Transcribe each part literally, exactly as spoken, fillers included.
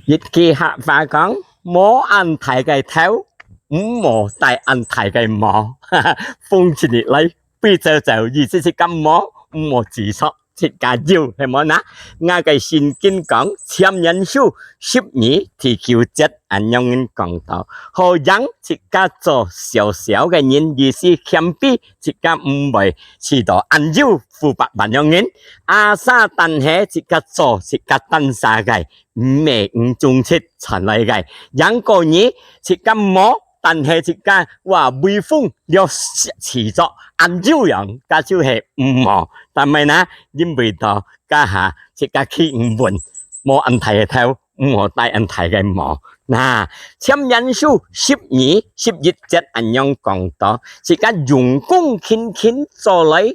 一句客話講，無恁大个頭，毋好戴恁大个帽。風一日來，飛走走，意思自家無，毋好自作，自家有，係無呢？𠊎个聖經講，箴言書十二第九節恁樣講到，好贏自家做小小个人，意思謙卑，自家毋會試著恁有富百萬樣人。啊，啥，但係自家做自家單儕个， 毋係毋忠直傳來个。贏過你，自家無，但係自家話威風了，試著恁有樣，該就係毋好。但係呢，因為到該下自家企毋穩，無恁大个頭，毋好戴恁大个帽。那，箴言書十二、十一節恁樣講到，自家用功勤勤做來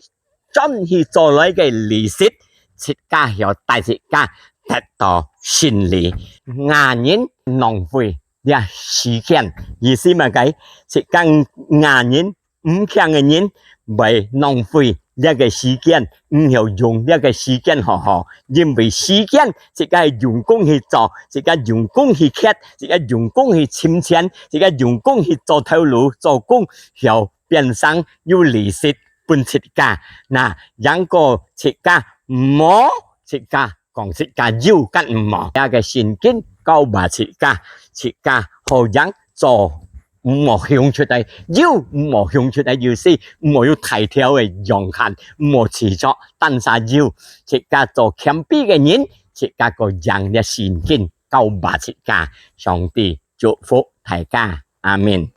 賺去做來个利息，自家曉帶自家得到勝利。𠊎人浪費這時間，意思麼个？自家𠊎人毋慶个人，會浪費這个時間，毋曉用這个時間好好，因為時間自家用功去做，自家用功去歇，自家用功去尋錢，自家用功去做頭路，做工，曉變成有利息 分自家，那，贏過自家無，自家講自家有，敢毋好？這个聖經教化自家，自家好贏做，毋好向出來，有，毋好向出來，有時毋好有大條个樣看，毋好自作，單儕有，自家做謙卑个人，自家過贏。這聖經教化自家。上帝祝福大家，阿們。